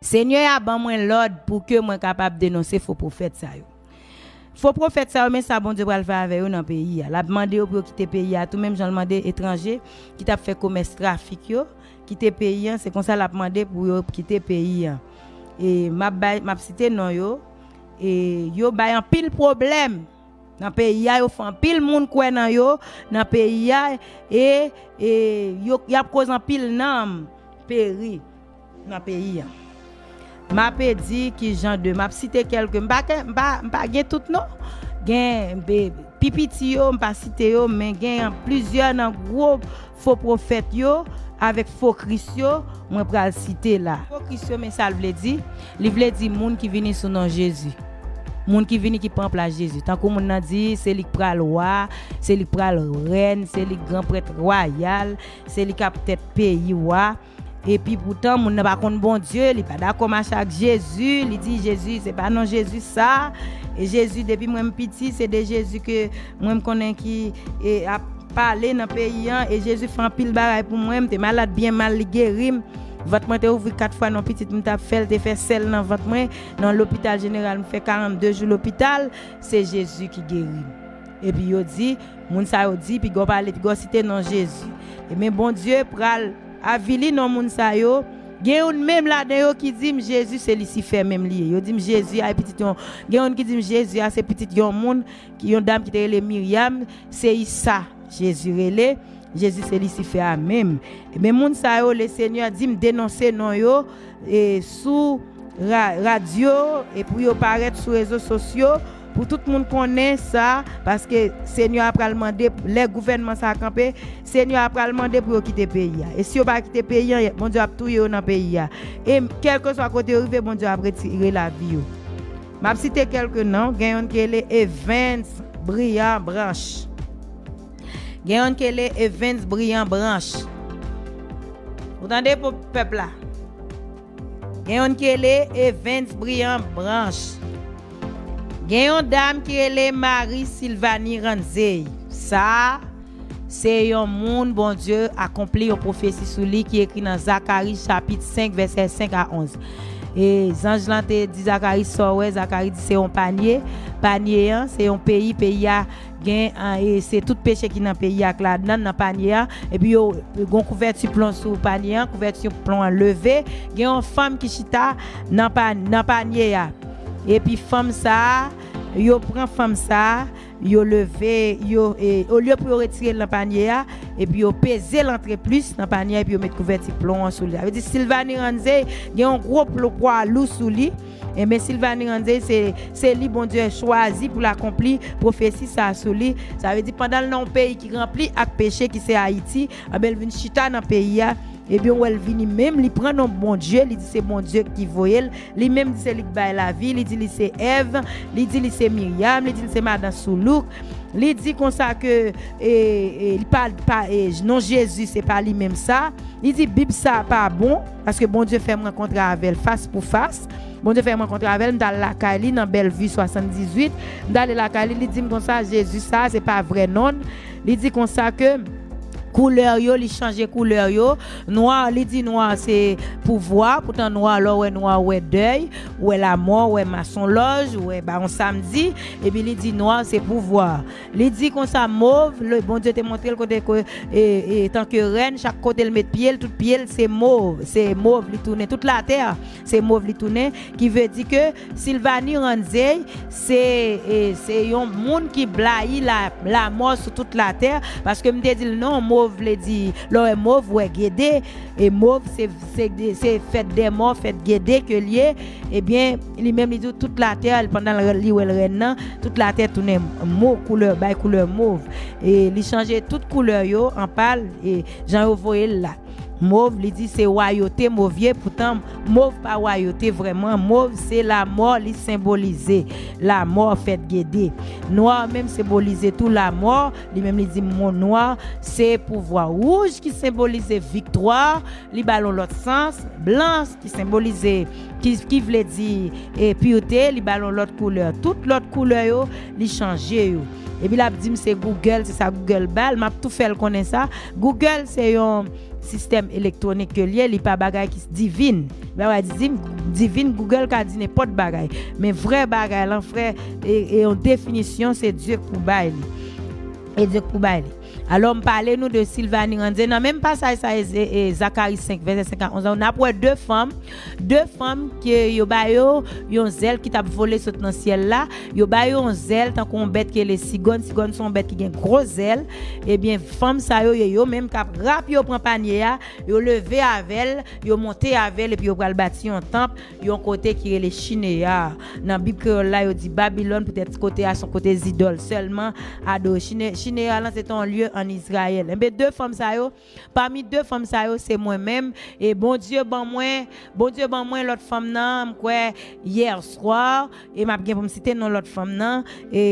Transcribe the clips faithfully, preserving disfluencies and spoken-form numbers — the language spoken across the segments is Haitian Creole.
Senyè a ban mwen lòd pou ke mwen kapab denonse fo pwofèt sa yo. Fo pwofèt sa yo, men sa Bondye pral fè avè yo nan peyi a. L ap mande yo pou yo kite peyi a, tou menm jan l mande etranje ki t ap fè komès trafik yo kite peyi an, se konsa l ap mande pou yo kite peyi an. E m ap bay, m ap site non yo, e yo bay anpil pwoblèm nan peyi a, yo fè anpil moun kwè nan yo nan peyi a, e, e yo, y ap koz anpil nanm peri nan peyi a. M ape di ki jan de, m ap site kèlke, m pa, ke- m pa, m pa gen tout non. Gen be- pi piti yo, m pa site yo, men gen plizyè nan gwo fo pwofèt yo avèk fo kris yo, mwen pral site la. Fo kris yo, men sa l vle di. Li vle di moun ki vini sou non Jezi. Moun ki vini ki pran plas Jezi. Tankou moun nan di, se li k pral wa, se li k pral rèn, se li k gran prèt wayal, se li k ap tèt peyi wa. Epi poutan, moun nan pa konn Bondye, li pa dakò mache ak Jezi, li di Jezi, se pa non Jezi sa. E Jezi, depi mwen m piti, se de Jezi ke mwen m konnen ki e, ap pale nan peyi an, e Jezi fè anpil bagay pou mwen, m te malad byen mal, li geri m. Vant mwen te ouvri kat fwa, non pitit m t ap fè, l te fè sèl nan vant mwen, nan lopital jeneral, m fè karannde jou lopital, se Jezi ki geri m. Epi yo di, moun sa yo di, piga w pale, piga w site non Jezi. Ebyen, Bondye pral avili non moun sa yo. Gen youn menm ladan yo ki di m Jezi se Lisifè menm li ye. Yo di m Jezi a e pitit yon, gen youn ki di m Jezi a se pitit yon moun, ki, yon dam ki te rele Miryam, se Isa Jezi rele. Jezi se Lisifè a menm. Ebyen, moun sa yo, Lesenyè di m denonse non yo e sou ra- radyo e pou yo parèt sou rezo sosyo pou tout moun konnen sa, paske Senyè a pral mande, lè gouvènman sa a kanpe, Senyè a pral mande pou yo kite peyi a. E si yo pa kite peyi a, Bondye ap touye yo nan peyi a. E kèlkeswa kote yo rive, Bondye ap retire lavi yo. M ap site kèlke non, gen youn ki rele Evans Brian Branch. Gen youn ki rele Evans Brian Branch. Ou tande, pèp la? Gen youn ki rele Evans Brian Branch. Gen yon dam ki rele Marie Sylvanie Ranzey. Sa a, se yon moun Bondye akonpli yon pwofesi sou li ki ekri nan Zakari chapit senk, vèsè senk a onz. E zanj lan te di Zakari sa w wè, Zakari di se yon panye. Panye an, se yon peyi, peyi a gen, an, e se tout peche ki nan peyi a k ladan l, nan panye a. Epi yo gen yon kouvèti plon sou panye an, kouvèti plon an leve. Gen yon fanm ki chita nan pa- nan panye a. Epi fanm sa a, yo pran fanm sa a, yo leve, yo, e, olye pou yo retire l nan panye a, epi yo peze l antre plis nan panye a, epi yo met kouvèti plon an sou li. Sa vle di Sylvanie Ranzey gen yon gwo plo- pwa lou sou li. Enben, Sylvanie Ranzey, se, se li Bondye chwazi pou l akonpli pwofesi sa a sou li. Sa vle di, pandan l nan yon peyi ki ranpli ak peche, ki se Ayiti, enben, l vin chita nan peyi a. Ebyen, w wè l vini menm, li pran non Bondye, li di se Bondye ki voye l. Li menm di se li k bay lavi, li di li se Èv, li di li se Miryam, li di li se madan Soulouk. Li di konsa ke, e, e, li pa, pa, e, non Jezi, se pa li menm sa. Li di Bib sa pa bon, paske Bondye fè m rankontre avè l fas pou fas. Bondye fè m rankontre avè l, m t al lakay li nan Bèlvi swasanndizuit. M t ale lakay li, li di m konsa, Jezi sa, se pa vrè non l. Li di konsa ke koulè yo, li chanje koulè yo. Nwa, li di nwa se pouvwa, poutan nwa, lè w wè nwa, w wè dèy, w wè lamò, w wè masonlòj, w wè Bawon Samdi, epi li di nwa se pouvwa. Li di konsa mov, le Bondye te montre l kote ke, e, e, tanke rèn, chak kote l met pye l, tout pye l se mov, se mov li tounen, tout latè se mov li tounen, ki vle di ke Sylvanie Ranzey se, e, se yon moun ki blayi la, lamò sou tout latè, paske m te di l non, mov vle di, lè w wè mov, w wè gede, e mov se, se, se fèt dè mò, fèt gede ke l ye, ebyen, li menm li di w tout latè, pandan l, li wè l rèn nan, tout latè tounen mo, koulè, bay koulè mov. E li chanje tout koulè yo, anpal, e jan yo voye l la. Mov, li di se wayote mov ye, poutan mov pa wayote vrèman. Mov se lamò, li senbolize lamò, fèt gede. Nwa menm senbolize tou lamò, li menm li di mo nwa se pouvwa. Wouj ki senbolize viktwa, li ba l yon lòt sans. Blan ki senbolize, ki, ki vle di, e, purite, li ba l yon lòt koulè. Tout lòt koulè yo, li chanje yo. Epi l ap di m se Google, se sa Google ba l, m ap tou fè l konnen sa. Google se yon, sistèm elektwonik ke l ye, li pa bagay ki divin. Bagay di- divin, Google ka di nenpòt bagay. Men vrè bagay lan, frè, e, e yon definisyon, se Dye k pou bay li. E Dye k pou bay li. Alò, m pale nou de Sylvanie Randze. Nan menm pasaj sa, e, e, e Zakari senk, vèsè senk a onz la, n ap wè de fanm, de fanm ke yo ba yo yon zèl ki t ap vole sot nan syèl la. Yo ba yo yon zèl tankou yon bèt ki rele sigòn. Sigòn se yon bèt ki gen gwo zèl. Ebyen, fanm sa yo ye yo menm k ap rap, yo pran panye a, yo leve avè l, yo monte avè l, epi yo pral bati yon tanp, yon kote ki rele Chineya. Nan Bib kreyòl la, yo di Babilòn, poutèt kote a se yon kote zidòl sèlman adore. Chine- Chineya lan, se te yon lye ann Izrayèl. Enben, de fanm sa yo, pami de fanm sa yo, se mwen menm, e Bondye ban mwen, Bondye ban mwen lòt fanm nan, m kwè, yè swa, e m ap gen pou m site non lòt fanm nan, e,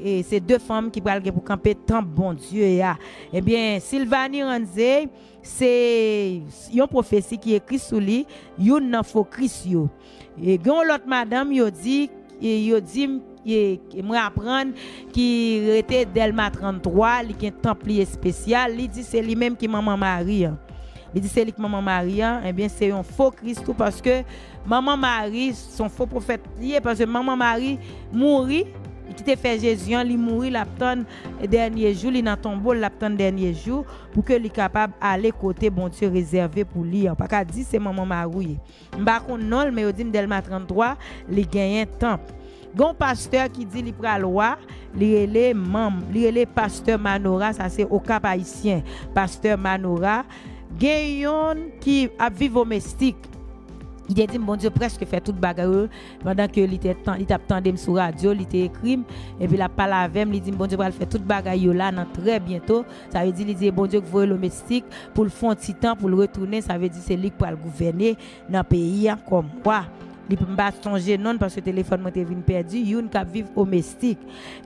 e se de fanm ki pral gen pou kanpe tanp Bondye a. Ebyen, Sylvanie Randze, se yon pwofesi ki ekri sou li, youn nan fo Kris yo. E gen yon lòt madanm, yo di, e yo di m, e, mwen aprann ki rete Dèlma tranntwa, li gen tanp li espesyal, li di se li menm ki manman Mari an. Li di se li ki manman Mari an, ebyen, se yon fo Kris tou, paske manman Mari, se yon fo pwofèt li ye, paske manman Mari mouri, ki te fè Jezi an, li mouri, l ap tann dènye jou, li nan tonbo l, l ap tann dènye jou, pou ke li kapab ale kote Bondye rezève pou li an. Pa ka di se manman Mari ye. M pa konn non l, men yo di m Dèlma tranntwa, li genyen tanp. Gen yon pastè ki di li pral wa, li rele manm, li rele pastè Manora, sa se Okap Ayisyen, pastè Manora. Gen yonn ki ap viv o Mestik. Li te di m Bondye prèske fè tout bagay yo, pandan ke li te tan- li t ap tande m sou radyo, li te ekri m, epi l ap pale avè m, li di m Bondye pral fè tout bagay yo la nan trè byento. Sa vle di, li di e Bondye k voye l o Mestik pou l fè yon ti tan, pou l retounen, sa vle di se li k pral gouvène nan peyi a kòm wa. Li, m pa sonje non l paske telefòn mwen te vin pèdi, youn k ap viv o Mestik.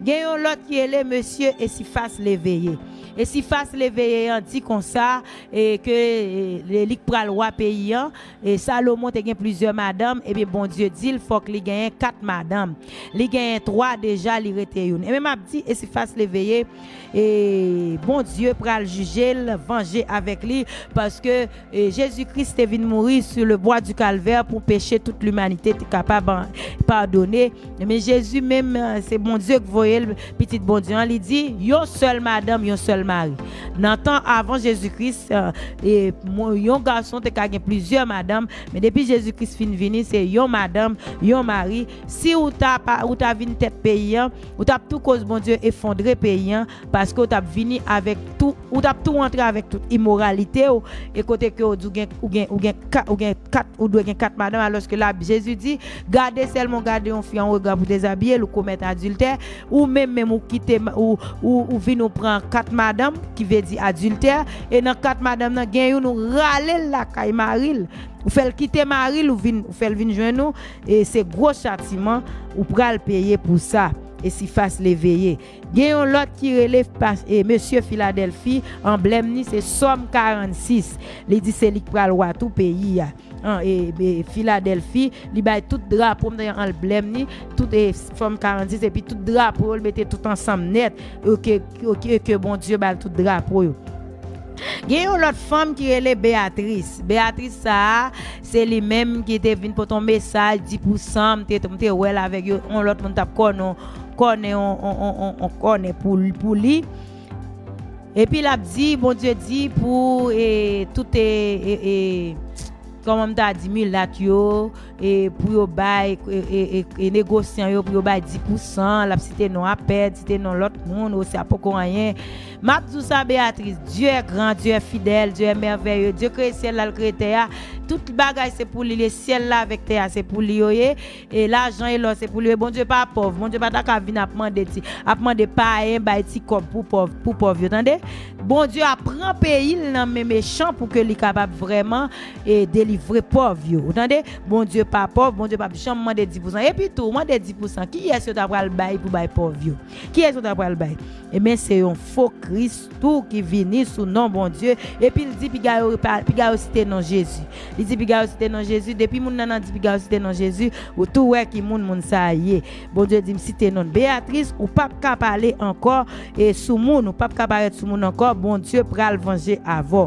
Gen yon lòt ki rele Mesye Esifas Leveye. Esifas Leveye an di konsa, e ke, e, li k pral wa peyi an, e Salomon te gen plizyè madanm, ebyen Bondye di l fòk li genyen kat madanm. Li genyen twa deja, li rete youn. Ebyen m ap di Esifas Leveye, e Bondye pral jije l, vanje avèk li, paske, e, Jezi Kris te vin mouri sur le bois du Calvaire pou peche tout limanite te kapab an- padone. Men Jezi menm, e, se Bondye k voye l, pitit Bondye an, li di, yon sèl madanm, yon sèl mari. Nan tan avan Jezi Kris, e, e, mo- yon gason te ka gen plizyè madanm, men depi Jezi Kris fin vini, se yon madanm, yon mari. Si ou ta pa- ou ta vin tèt peyi an, ou t ap tou koz Bondye efondre peyi an, paske ou t ap vini avèk tou, ou t ap tou antre avèk tout imoralite w, e kote ke ou di ou gen, ou gen, ou gen ka- ou gen kat, ou dwe gen kat madanm, alòske la, Jezi di, gade sèlman, w gade yon fi an rega pou dezabiye l, ou komèt adiltè, ou menm, menm ou kite, ma- ou, ou, ou vin ou pran kat madanm, ki vle di adiltè, e nan kat madanm nan, gen youn ou rale l lakay mari l, ou fè l kite mari l, ou vin, ou fè l vin jwenn ou, e se gwo chatiman ou pral peye pou sa. Esifas Leveye. Gen yon lòt ki rele pa- e, Mesye Filadèlfi, anblèm ni se Sòm karannsis. Li di se li k pral wa tou peyi a. An, e, e, Filadèlfi, li bay tout drapo, m te anblèm ni, tout, e, Sòm karannsis, epi tout drapo yo, li mete tout ansanm nèt. E ke, e ke, e ke Bondye ba l tout drapo yo. Gen yon lòt fanm ki rele Beyatris. Beyatris sa a, se li menm ki te vin pote yon mesaj, di pou san, m te, m te wè l avèk yo, yon lòt moun t ap kònen, kònen, on, on, on, on, on kònen pou, pou li. Epi l ap di, Bondye di pou, e, tout, e, e, e, kòman m ta di, milat yo, e, pou yo bay, e, e, e, e negosyan yo, pou yo bay dis pousan, l ap site non Apèd, site non lòt moun, osi a poko anyen. M ap di w sa, Beyatris, Dieu est grand, Dieu est fidèle, Dieu est merveilleux, Dieu kreye syèl la, l kreye tè a. Tout bagay se pou li, li, syèl la avèk tè a, se pou li yo ye. E lajan e lò, se pou li yo ye. Bondye pa pòv, Bondye pa ta ka vin ap mande ti, ap mande payen bay ti kòb pou pòv, pou pòv yo, tande? Bondye ap pran peyi l nan men mechan pou ke li kapab vrèman, e, delivre pòv yo. Ou tande? Bondye pa pòv, Bondye p ap janm mande dis pousan. Epi tou, ou mande dis pousan, kiyès yo ta pral bay pou bay pòv yo? Kiyès yo ta pral bay? Ebyen, se yon fo Kris tou ki vini sou non Bondye. Epi l di piga yo pa- piga yo site non Jezi. Li di piga yo site non Jezi. Depi moun nan nan di piga yo site non Jezi, ou tou wè ki moun moun sa a ye. Bondye di m site non l. Beyatris, ou p ap ka pale ankò, e, sou moun, ou p ap ka parèt sou moun ankò, Bondye pral vanje avè w.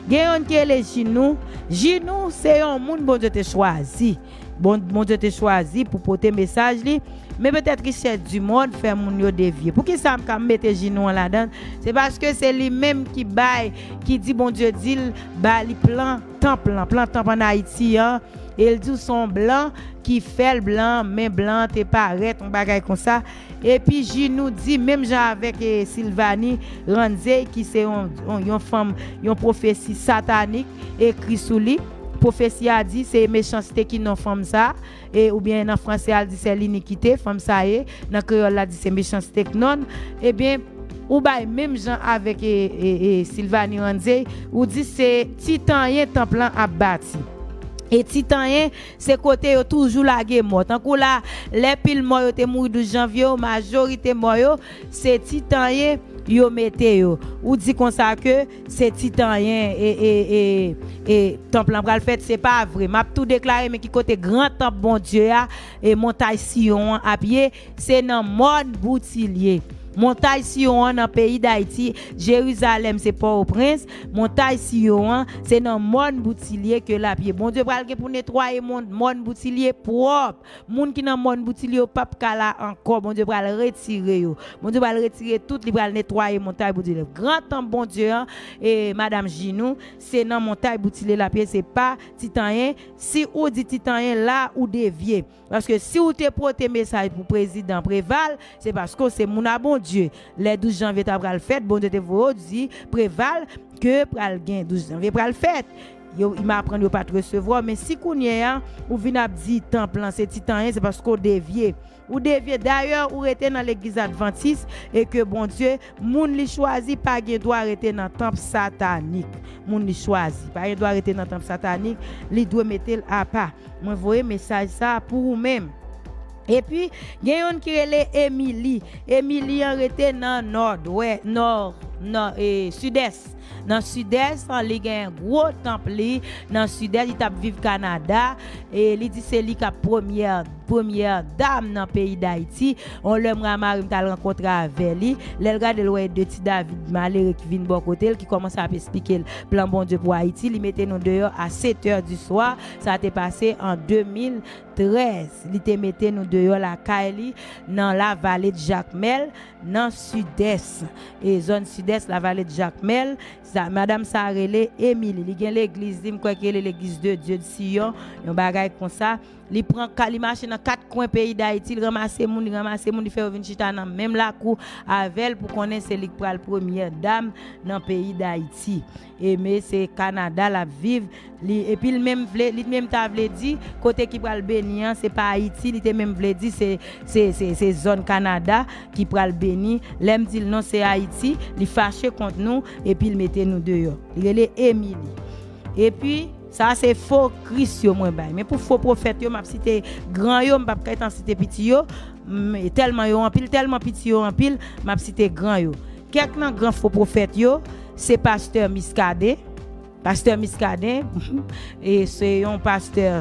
Gen yonn ki rele Jinou. Jinou se yon moun Bondye te chwazi. Bon, Bondye te chwazi pou pote mesaj li. Men petèt richès di mond fè moun yo devye. Poukisa m ka mete Jinou an ladan? Se paske se li menm ki bay, ki di Bondye di l ba li plan tanp lan, plan tanp ann Ayiti an. E l di w se yon blan ki fè l blan, men blan an te parèt, yon bagay konsa. Epi Jinou di, menm jan avèk e, Silvani Randzei, ki se yon, yon, yon fanm, yon pwofesi satanik, ekri sou li. Pwofesi a di se mechanste ki non fanm sa, e, oubyen nan franse a l di se linikite, fanm sa ye, nan kreyòl la di se mechanste k non l. Ebyen, ou bay menm jan avèk e, e, e, Silvani Randzei, ou di se Titanyen tanp lan ap bati. E Titanyen, se kote yo toujou lage mò. Tankou la, lè pil mò yo te mouri douz janvye yo, majorite mò yo, se Titanyen yo mete yo. Ou di konsa ke se Titanyen e, e, e, e tanp lan pral fèt, se pa vre. M ap tou deklare, men ki kote gran tanp Bondye a, e montay Siyon an ap ye, se nan mòn Boutilye. Montay Siyon an nan peyi Dayiti, Jerizalèm se Pòtoprens, montay Siyon an se nan mòn Boutilye ke l ap ye. Bondye pral gen pou netwaye mòn, mòn Boutilye pwòp. Moun ki nan mòn Boutilye yo p ap ka la ankò. Bondye pral retire yo. Bondye pral retire tout, li pral netwaye montay Boutilye. Gran tanp Bondye an, e madanm Jinou, se nan montay Boutilye l ap ye, se pa Titanyen. Si ou di Titanyen la, ou devye. Paske si w te pote mesaj pou prezidan Preval, se paske w se moun a Bondye. Lè douz janvye ta pral fèt, Bondye te voye w di Preval ke pral gen douz janvye pral fèt. Yo, m aprann yo pa t resevwa w, men si kounye a, ou vin ap di tanp lan se Titanyen, se paske w devye. Ou devye. Dayè, ou rete nan legliz advantis e ke Bondye, moun li chwazi, pa gen dwa rete nan tanp satanik. Moun li chwazi pa gen dwa rete nan tanp satanik, li dwe mete l apa. Mwen voye mesaj sa a pou ou menm. Epi, gen yonn ki rele Emily. Emily an rete nan nòdwès, nò, nò, e, sidès. Nan sidès, li gen gwo tanp li. Nan sidès, li t ap viv Kanada. E li di se li k ap premyè, premyè dam nan peyi Dayiti. On lè m ramari, m t al rankontre avè li. Lè l gade, l wè de ti David malere ki vin bò kote l, ki kòmanse ap esplike l plan Bondye pou Ayiti. Li mete nou deyò a sèt è di swa. Sa te pase an de mil trèz. Li te mete nou deyò lakay li nan Lavale de Jakmèl, nan sidès. E zòn sidès, Lavale de Jakmèl, sa, madanm sa rele Emily. Li gen legliz li, m kwè ki rele Legliz de Dye de Siyon, yon bagay konsa. Li pran ka, li mache nan kat kwen peyi Dayiti, li ranmase moun, li ranmase moun, li fè yo vin chita nan menm lakou avè l pou konnen se li k pral premyè dam nan peyi Dayiti. E men se Kanada l ap viv. Li, epi l menm vle, li menm ta vle di, kote ki pral beni an, se pa Ayiti, li te menm vle di, se, se, se, se zòn Kanada ki pral beni. Lè m di l non, se Ayiti, li fache kont nou, epi l mete nou deyò. Li rele Emily. Epi, sa se fo kris yo mwen bay. Men pou fo pwofèt yo, m ap site gran yo, m p ap gentan site piti yo. M, tèlman yo anpil, tèlman piti yo anpil, m ap site gran yo. Kèk nan gran fo pwofèt yo, se pastè Miskaden. Pastè Miskaden, e se yon pastè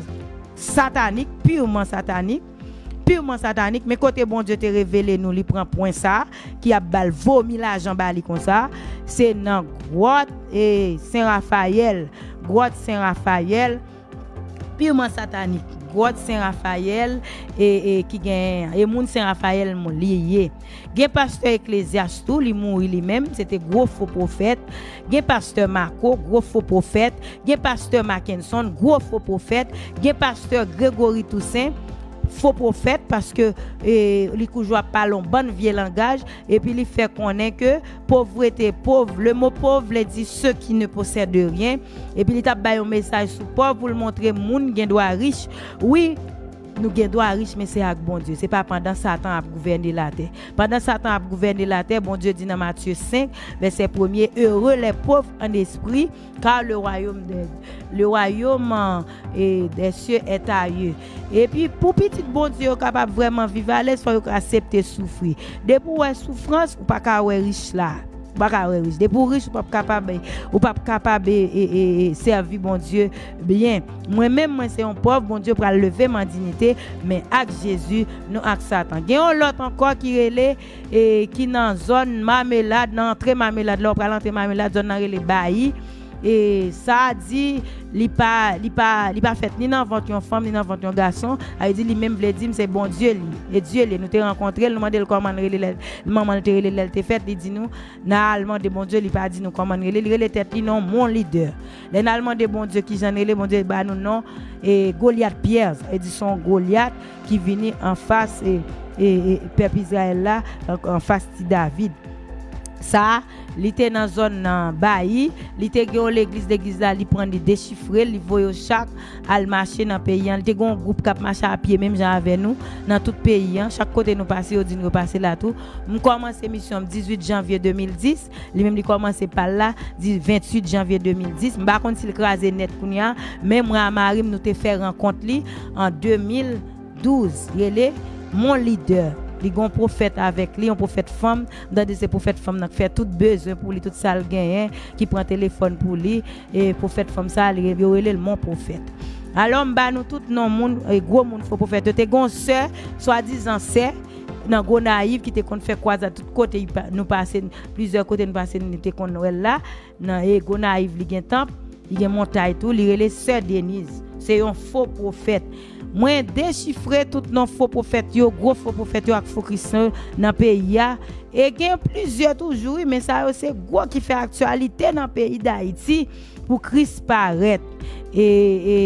satanik, piman satanik. Piman satanik, men kote Bondye te revele nou, li pran pwen sa, ki ap ba l vomi lajan ba li konsa, se nan gwòt, e, Sen Rafayèl. Gwòt Sen Rafayèl, piman satanik. Gwòt Sen Rafayèl, e, e, ki gen, e moun Sen Rafayèl li ye. Gen pastè Eklezyas tou, li mouri li menm, se te gwo fo pwofèt. Gen pastè Mako, gwo fo pwofèt. Gen pastè Mackenson, gwo fo pwofèt. Gen pastè Gregory Toussaint, fo pwofèt, paske, e, li toujou ap pale yon bann vye langaj, epi li fè konnen ke povrete, pov, le mo pov vle di ceux qui ne possèdent rien, epi li t ap bay yon mesaj sou pov pou l montre moun gen dwa rich. Wi, nou gen dwa rich, men se ak Bondye. Se pa pandan Satan ap gouvène latè. Pandan Satan ap gouvène latè, Bondye di nan Matye senk, vèsè premye, heureux les pauvres en esprit, car le royaume de, le royaume, e, des cieux est à eux. Epi, pou pitit Bondye yo kapab vrèman viv alèz, fò yo aksepte soufri. Depi w wè soufrans, ou pa ka wè rich la. Ou pa ka wè rich. Depi w rich, ou p ap kapab, ou p ap kapab, e, e, e, e, sèvi Bondye byen. Mwen menm, mwen se yon pòv, Bondye pral leve m an diyite, men ak Jezi, non ak Satan. Gen yon lòt ankò ki rele, e, ki nan zòn Mamelad, nan antre Mamelad, lè w pral antre Mamelad, zòn nan rele Bayi. E sa di, li pa, li pa, li pa fèt ni nan vant yon fanm, ni nan vant yon gason. Sa vle di, li menm vle di m se Bondye li. E Dye li. Nou te rankontre l, nou mande l kòman l rele lè, manman l te rele lè l te fèt, li di nou, n a al mande Bondye, li pa di nou kòman l rele, li rele tèt li non, mon lidè. Lè n al mande Bondye kijan l rele, Bondye ba nou non, e Golyat Pyè, sa vle di se yon Golyat ki vini anfas, e, e, e pèp Izrayèl la, an, anfas ti David. Sa, li te nan zòn nan Bayi, li te gen yon legliz, legliz la, li pran, li dechifre l, li voye yo chak al mache nan peyi an. Li te gen yon gwoup k ap mache a pye, menm jan avè nou, nan tout peyi an. Chak kote nou pase, yo di n yo pase la tou. M kòmanse misyon m dizuit janvye de mil dis, li menm li kòmanse pa l la, di venntuit janvye de mil dis. M pa konn si l kraze nèt kounye a, men mwen a mari m, nou te fè rankont li an de mil douz, rele Mon Lidè. Li gen yon pwofèt avèk li, yon pwofèt fanm. M tande se pwofèt fanm nan k fè tout bezwen pou li, tout sa l genyen, ki pran telefòn pou li. E pwofèt fanm sa, li, yo rele l Mon Pwofèt. Alò, m ba nou tout non moun, e gwo moun fo pwofèt yo. Te gen yon sè, swadizan sè, nan Gonayiv ki te konn fè kwazad tout kote, nou pase, plizyè kote nou pase, nou te konn wè l la. Nan, e Gonayiv, li gen tanp, li gen montay tou, li rele Sè Deniz. Se yon fo pwofèt. Mwen dechifre tout non fo pwofèt yo, gwo fo pwofèt yo ak fo Kris yo nan peyi a. E gen plizyè toujou, wi, men sa yo se gwo ki fè aktyalite nan peyi Dayiti pou Kris parèt. E, e,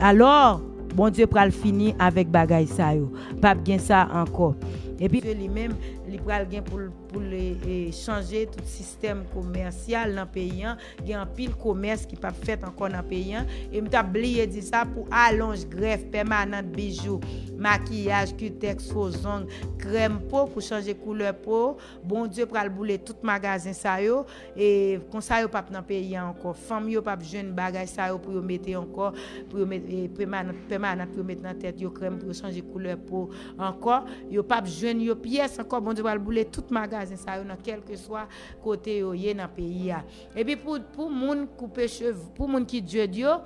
alò, Bondye pral fini avèk bagay sa yo. P ap gen sa ankò. Epi, li menm, li pral gen pou l pou l, e, chanje tout sistèm komèsyal nan peyi an. Gen anpil komès ki p ap fèt ankò nan peyi an. E m t ap bliye di sa, pou alonj grèf pèmanant bijou, makiyaj, kitèks, fo zong, krèm po pou chanje koulè po, Bondye pral boule tout magazen sa yo. E konsa yo p ap nan peyi an ankò. Fanm yo p ap jwenn bagay sa yo pou yo mete ankò, pou yo met, e, pèmanant, pèmanant pou yo met nan tèt yo, krèm pou yo chanje koulè po ankò. Yo p ap jwenn yo pyès ankò. Bondye pral boule tout magazen sa yo nan kèlkeswa kote yo ye nan peyi a. Epi pou, pou moun koupe cheve, pou moun ki djed yo,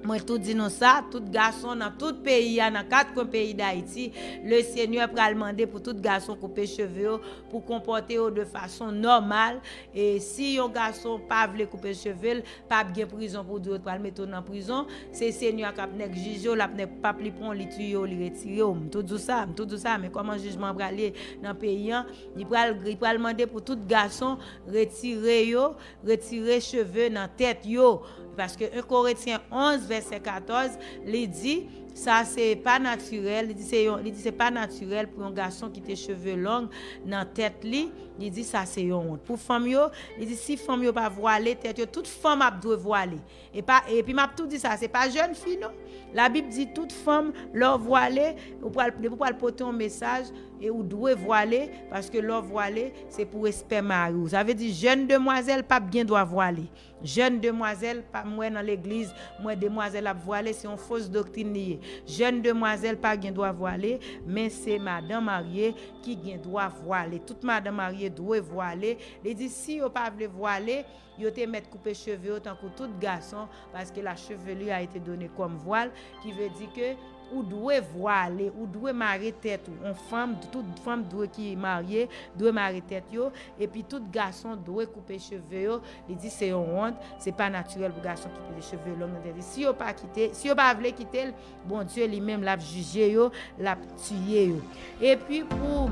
mwen tou di nou sa, tout gason nan tout peyi a, nan kat kwen peyi Dayiti, le Senyè pral mande pou tout gason koupe cheve yo, pou konpòte yo de fason nòmal. E si yon gason pa vle koupe cheve l, p ap gen prizon pou di yo pral mete w nan prizon. Se Senyè a k ap nèk jije w, l ap nèk p ap li pran w, li tiye w, li retire w. M tou di w sa, m tou di w sa, men kòman jijman an pral ye nan peyi an, li pral, li pral mande pou tout gason retire yo, retire cheve nan tèt yo. Paske en Korentyen onz, vèsè katòz, li di, sa se pa natirèl, li di se yon, li di se pa natirèl pou yon gason kite cheve long nan tèt li, li di sa se yon wont. Pou fanm yo, li di si fanm yo pa vwale tèt yo, tout fanm ap dwe vwale. E pa, epi m ap tou di sa, se pa jèn fi non. Labib di tout fanm, lè w vwale, ou pral, depi w pral pote yon mesaj, e ou dwe vwale, paske lè w vwale, se pou respè mari w. Sa vle di jèn demwazèl p ap gen dwa vwale. Jèn demwazèl, pa, m wè nan legliz, m wè demwazèl ap vwale, se yon fos doktrin li ye. Jèn demwazèl pa gen dwa vwale, men se madan marye ki gen dwa vwale. Tout madan marye dwe vwale. Li di si yo pa vle vwale, yo te mèt koupe cheve yo tankou tout gason, paske la chevelure a été donnée comme voile, ki vle di ke ou dwe vwale, ou dwe mare tèt ou. On fanm, tout fanm dwe ki marye, dwe mare tèt yo, epi tout gason dwe koupe cheve yo. Li di se yon wont, se pa natirèl pou gason kite cheve long nan tèt li. Si yo pa kite, si yo pa vle kite l, Bondye li menm l ap jije yo, l ap tiye yo. Epi pou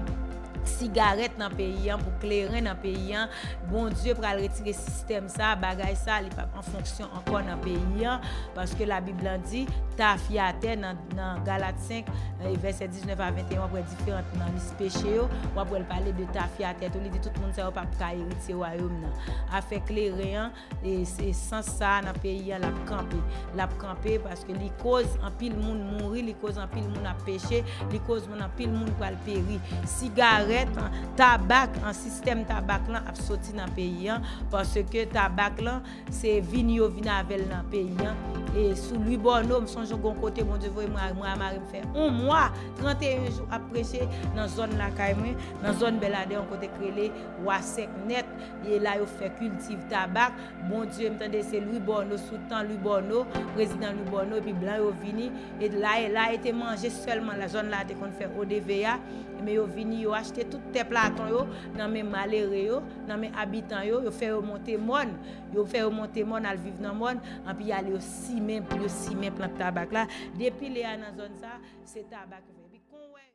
sigarèt nan peyi an, pou kleren nan peyi an, Bondye pral retire sistèm sa, bagay sa, li p ap an fonksyon ankò nan peyi an, paske Labib lan di, tafyatè nan, nan Galat senk, e, vèsè diznèf a venteyen, w ap wè diferan nan lis peche yo, w ap wè l pale de tafyatè tou, li di tout moun sa yo p ap ka eritye wayòm nan. Afè kleren an, e, se sans sa a nan peyi an, l ap kanpe. L ap kanpe paske li koz anpil moun mouri, li koz anpil moun ap peche, li koz moun, anpil moun pral peri. Sigarèt, tabak, an sistèm tabak lan ap soti nan peyi an, paske tabak lan, se vin yo vin avè l nan peyi an. e sou Lwi Bòno, m sonje gon kote Bondye voye mwen, mwen a mari m fè yon mwa, trannteyen jou ap preche nan zòn lakay mwen, nan zòn Bèladè, yon kote k rele Wasèk Nèt. E la yo fè kiltiv tabak. Bondye, m tande se Lwi Bòno, sou tan Lwi Bòno, prezidan Lwi Bòno, epi blan yo vini. E la, la e te manje sèlman, la zòn la te konn fè O D V A. Men yo vini, yo achte tout tè Platon yo nan men malere yo, nan men abitan yo, yo fè yo monte mòn. Yo fè yo monte mòn, al viv nan mòn, anpi y ale yo simen, yo simen plant tabak la. Depi lè a nan zòn sa, se tabak yo fè. Epi kon wè